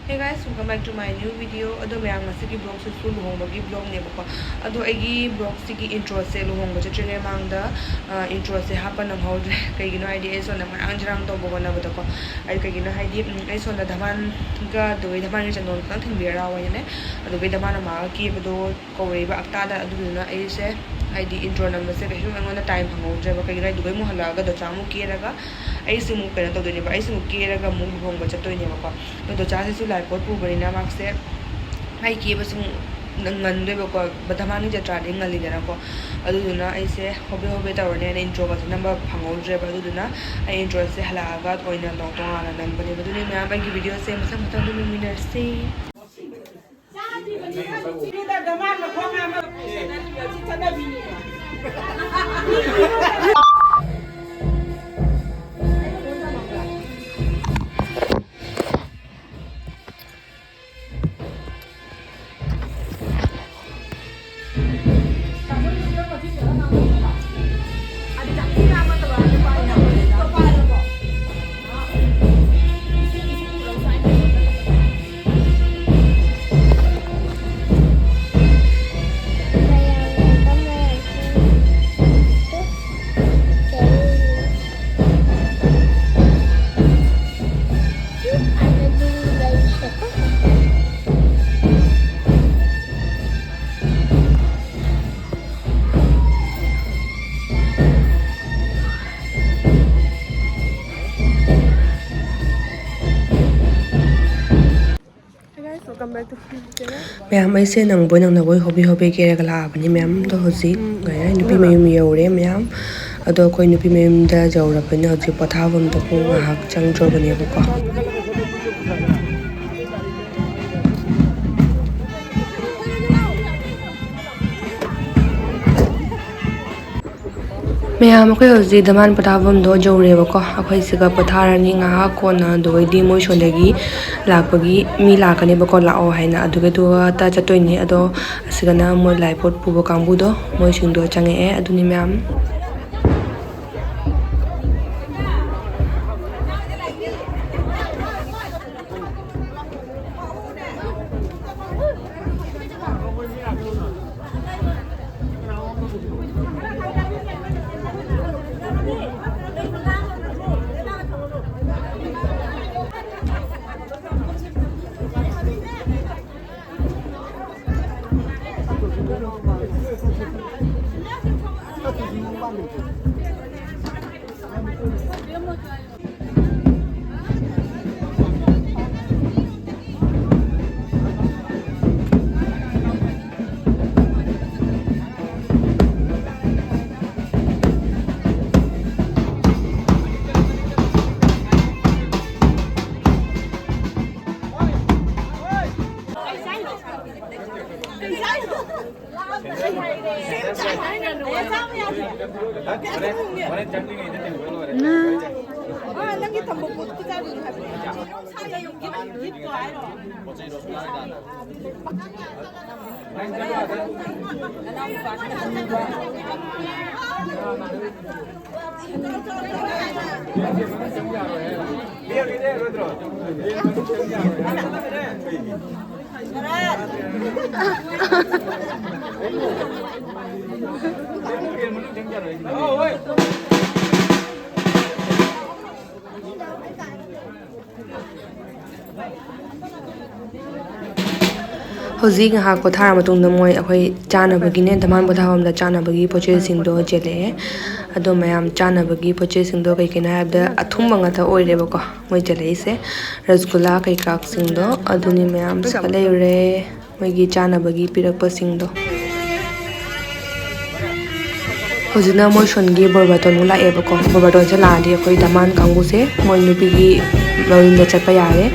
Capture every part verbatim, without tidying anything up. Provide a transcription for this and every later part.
Hey guys, welcome back to my new video. ꯑꯗꯣ ꯃꯌꯥꯝ, ꯉꯁꯤꯒꯤ vlogꯁꯤꯁꯨ ꯂꯨꯍꯣꯡꯕꯒꯤ vlogꯅꯦꯕꯀꯣ꯫ ꯑꯗꯣ ꯑꯩꯒꯤ vlogꯁꯤꯒꯤ introꯁꯦ ꯂꯨꯍꯣꯡꯕ ꯆꯠꯇ꯭ꯔꯤꯉꯩ ꯃꯃꯥꯡꯗ, ꯑ, introꯁꯦ ꯍꯥꯞꯄ ꯅꯪꯍꯧꯗ꯭ꯔꯦ꯫ ꯀꯩꯒꯤꯅꯣ ꯍꯥꯏꯗꯤ ꯑꯩ ꯁꯣꯝꯗ ꯃꯔꯥꯡ ꯖꯔꯥꯡ ꯇꯧꯕ ꯍꯣꯠꯅꯕꯗꯀꯣ꯫ ꯑꯩ ꯀꯩꯒꯤꯅꯣ ꯍꯥꯏꯗꯤ, ꯎꯝ, ꯑꯩ ꯁꯣꯝꯗ ꯙꯃꯥꯟꯒ ꯑꯗꯨꯒ ꯙꯃꯥꯟꯒꯤ ꯆꯟꯗꯣꯟ ꯈꯤꯇꯪ ꯊꯤꯟꯕꯤꯔ ꯂꯥꯛꯑꯣ ꯍꯥꯏꯅꯅꯦ꯫ ꯑꯗꯨꯒ ꯙꯃꯥꯟ ꯃꯃꯥꯒ ꯀꯦꯕꯗꯣ ꯀꯧꯔꯛꯏꯕ ꯑꯛꯇꯥꯗ꯫ ꯑꯗꯨꯗꯨꯅ ꯑꯩꯁꯦ ꯍꯥꯏꯗꯤ intro ꯅꯝꯕꯁꯦ ꯀꯩꯁꯨ ꯑꯩꯉꯣꯟꯗ time ꯐꯪꯍꯧꯗ꯭ꯔꯦꯕ꯫ ꯀꯩꯒꯤꯅꯣ ꯍꯥꯏꯗꯤ ꯑꯗꯨꯒꯩ ꯑꯃꯨꯛ ꯍꯜꯂꯛꯑꯒ ꯗꯣꯆꯥ ꯑꯃꯨꯛ ꯀꯦꯔꯒ ꯑꯩꯁꯦ ꯑꯃꯨꯛ ꯀꯩꯅꯣ ꯇꯧꯗꯣꯏꯅꯦꯕ, ꯑꯩꯁꯦ ꯑꯃꯨꯛ ꯀꯦꯔꯒ ꯑꯃꯨꯛ ꯂꯨꯍꯣꯡꯕ ꯆꯠꯇꯣꯏꯅꯦꯕꯀꯣ꯫ ꯑꯗꯣ ꯗꯣꯆꯥꯁꯤꯁꯨ ꯂꯥꯏ ꯄꯣꯠ ꯄꯨꯕꯅꯤꯅ ꯃꯥꯁꯦ ꯑꯩ ꯀꯦꯕꯁꯨ ꯑꯃꯨꯛ ꯉꯟꯗꯣꯏꯕꯀꯣ, ꯙꯃꯥꯟꯒꯤ ꯖꯇ꯭ꯔꯥꯗꯤ ꯉꯜꯂꯤꯗꯅꯀꯣ꯫ ꯑꯗꯨꯗꯨꯅ ꯑꯩꯁꯦ ꯍꯣꯕꯦ ꯍꯣꯕꯦ ꯇꯧꯔꯅꯦꯅ introꯒꯁꯦ ꯅꯝꯕ ꯐꯪꯍꯧꯗ꯭ꯔꯦꯕ꯫ ꯑꯗꯨꯗꯨꯅ ꯑꯩ introꯁꯦ ꯍꯜꯂꯛꯑꯒ ꯑꯣꯏꯅ ꯇꯣꯉꯥꯟꯅ ꯅꯝꯕꯅꯦꯕ꯫ ꯑꯗꯨꯅ ꯃꯌꯥꯝ, ꯑꯩꯒꯤ videoꯁꯦ ꯃꯊꯪ ꯃꯊꯪ ꯑꯗꯨꯝ ꯌꯦꯡꯃꯤꯟꯅꯔꯁꯤ꯫ Welcome back to my channel. ꯃꯌꯥꯝ, ꯑꯩꯁꯦ ꯅꯪꯕꯣꯏ ꯅꯪꯅꯕꯣꯏ ꯍꯣꯕꯤ ꯍꯣꯕꯤ ꯀꯦꯔꯒ ꯂꯥꯛꯑꯕꯅꯤ ꯃꯌꯥꯝ꯫ ꯑꯗꯣ ꯍꯧꯖꯤꯛ ꯉꯥꯏꯔꯦ, ꯅꯨꯄꯤ ꯃꯌꯨꯝ ꯌꯧꯔꯦ ꯃꯌꯥꯝ꯫ ꯑꯗꯣ ꯑꯩꯈꯣꯏ ꯅꯨꯄꯤ ꯃꯌꯨꯝꯗ ꯌꯧꯔꯕꯅꯤꯅ ꯍꯧꯖꯤꯛ ꯄꯣꯊꯥꯐꯝꯗ ꯄꯨꯡ ꯉꯥꯏꯍꯥꯛ ꯆꯪꯗ꯭ꯔꯕꯅꯦꯕꯀꯣ꯫ ꯃꯌꯥꯝ, ꯑꯩꯈꯣꯏ ꯍꯧꯖꯤꯛ ꯙꯃꯥꯟ ꯄꯣꯊꯥꯐꯝꯗꯣ ꯌꯧꯔꯦꯕꯀꯣ꯫ ꯑꯩꯈꯣꯏ ꯁꯤꯒ ꯄꯣꯊꯥꯔꯅꯤ ꯉꯥꯏꯍꯥꯛ, ꯀꯣꯟꯅ ꯑꯗꯨꯒꯩꯗꯤ ꯃꯣꯏ ꯁꯣꯝꯗꯒꯤ ꯂꯥꯛꯄꯒꯤ ꯃꯤ ꯂꯥꯛꯀꯅꯦꯕꯀꯣ, ꯂꯥꯛꯑꯣ ꯍꯥꯏꯅ꯫ ꯑꯗꯨꯒꯩꯗꯨꯒ ꯆꯠꯇꯣꯏꯅꯤ꯫ ꯑꯗꯣ ꯑꯁꯤꯒꯅ ꯃꯣꯏ ꯂꯥꯏ ꯄꯣꯠ ꯄꯨꯕ ꯀꯥꯡꯕꯨꯗꯣ, ꯃꯣꯏꯁꯤꯡꯗꯣ ꯆꯪꯉꯛꯑꯦ꯫ ꯑꯗꯨꯅꯤ ꯃꯌꯥꯝ꯫ ꯅꯪꯒꯤ ꯇꯝꯕ ꯄꯣꯠꯇꯨ ꯆꯥꯗꯣꯏꯅꯤ ꯍꯥꯏꯕꯅꯦ꯫ ꯍꯧꯖꯤꯛ ꯉꯥꯏꯍꯥꯛ ꯄꯣꯊꯥꯔ ꯃꯇꯨꯡꯗ ꯃꯣꯏ ꯑꯩꯈꯣꯏ ꯆꯥꯅꯕꯒꯤꯅꯦ, ꯙꯃꯥꯟ ꯄꯣꯊꯥꯐꯝꯗ ꯆꯥꯅꯕꯒꯤ ꯄꯣꯠ ꯆꯩꯁꯤꯡꯗꯣ ꯆꯦꯜꯂꯛꯑꯦ꯫ ꯑꯗꯣ ꯃꯌꯥꯝ ꯆꯥꯅꯕꯒꯤ ꯄꯣꯠ ꯆꯩꯁꯤꯡꯗꯣ ꯀꯩ ꯀꯩꯅꯣ ꯍꯥꯏꯕꯗ ꯑꯊꯨꯝꯕ ꯉꯥꯛꯇ ꯑꯣꯏꯔꯦꯕꯀꯣ ꯃꯣꯏ ꯆꯦꯜꯂꯛꯏꯁꯦ꯫ ꯔꯁꯒꯨꯂꯥ ꯀꯩꯀꯥꯁꯤꯡꯗꯣ ꯑꯗꯨꯅꯤ ꯃꯌꯥꯝ ꯁꯤꯒ ꯂꯩꯔꯨꯔꯦ꯫ ꯃꯣꯏꯒꯤ ꯆꯥꯅꯕꯒꯤ ꯄꯤꯔꯛꯄꯁꯤꯡꯗꯣ꯫ ꯍꯧꯖꯤꯛꯅ ꯃꯣꯏ ꯁꯣꯟꯒꯤ ꯕꯣꯔ ꯕꯥꯇꯣꯟ ꯑꯃꯨꯛ ꯂꯥꯛꯑꯦꯕꯀꯣ꯫ ꯕꯣꯔ ꯕꯥꯇꯣꯟꯁꯦ ꯂꯥꯛꯑꯗꯤ ꯑꯩꯈꯣꯏ ꯙꯃꯥꯟ ꯀꯥꯡꯕꯨꯁꯦ ꯃꯣꯏ ꯅꯨꯄꯤꯒꯤ ꯃꯌꯨꯝꯗ ꯆꯠꯄ ꯌꯥꯔꯦ꯫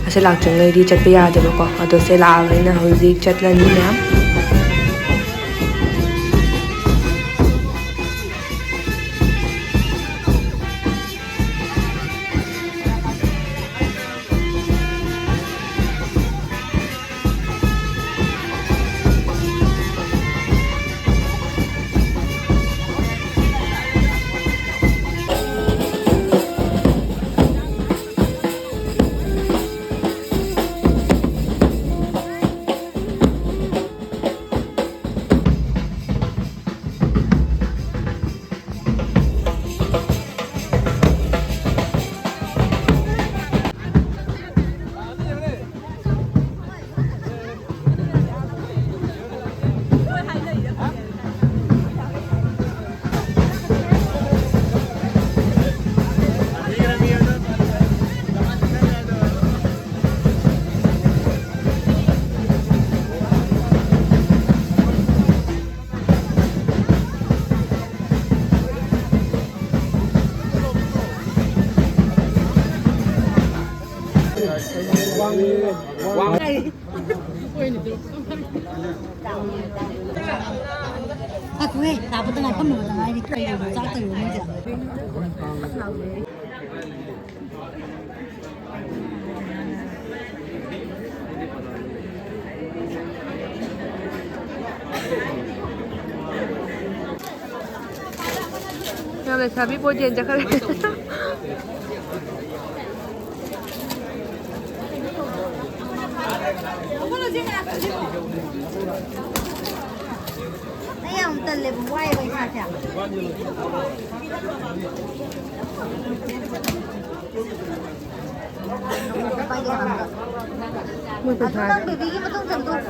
ꯑꯁꯤ ꯂꯥꯛꯇ꯭ꯔꯤꯉꯩꯗꯤ ꯆꯠꯄ ꯌꯥꯗꯦꯕꯀꯣ꯫ ꯑꯗꯣ ꯁꯦ ꯂꯥꯛꯑꯕꯅꯤꯅ ꯍꯧꯖꯤꯛ ꯆꯠꯂꯅꯤ ꯃꯌꯥꯝ꯫ ꯉꯥꯏꯈꯣꯍꯦ, ꯇꯥꯕꯇ ꯉꯥꯏ, ꯐꯝꯅꯕꯇ ꯉꯥꯏꯔꯤ꯫ ꯀꯩꯗꯧꯕ ꯆꯥꯛꯇꯧꯔꯤꯕ ꯃꯣꯏꯁꯦ? ꯌꯥꯝ ꯂꯩꯁꯥꯕꯤ ꯕꯣꯏ ꯌꯦꯟ ꯆꯠꯈ꯭ꯔꯦ꯫ ꯑꯩ ꯌꯥꯝ ꯇꯜꯂꯦꯕ, ꯋꯥꯏꯌꯦꯕ ꯏꯁꯥꯁꯦ꯫ ꯃꯣꯏ ꯄꯩꯁꯥ ꯑꯗꯨ ꯅꯪ ꯕꯦꯕꯤꯒꯤ ꯃꯇꯨꯡ ꯆꯪꯗꯣꯛ꯫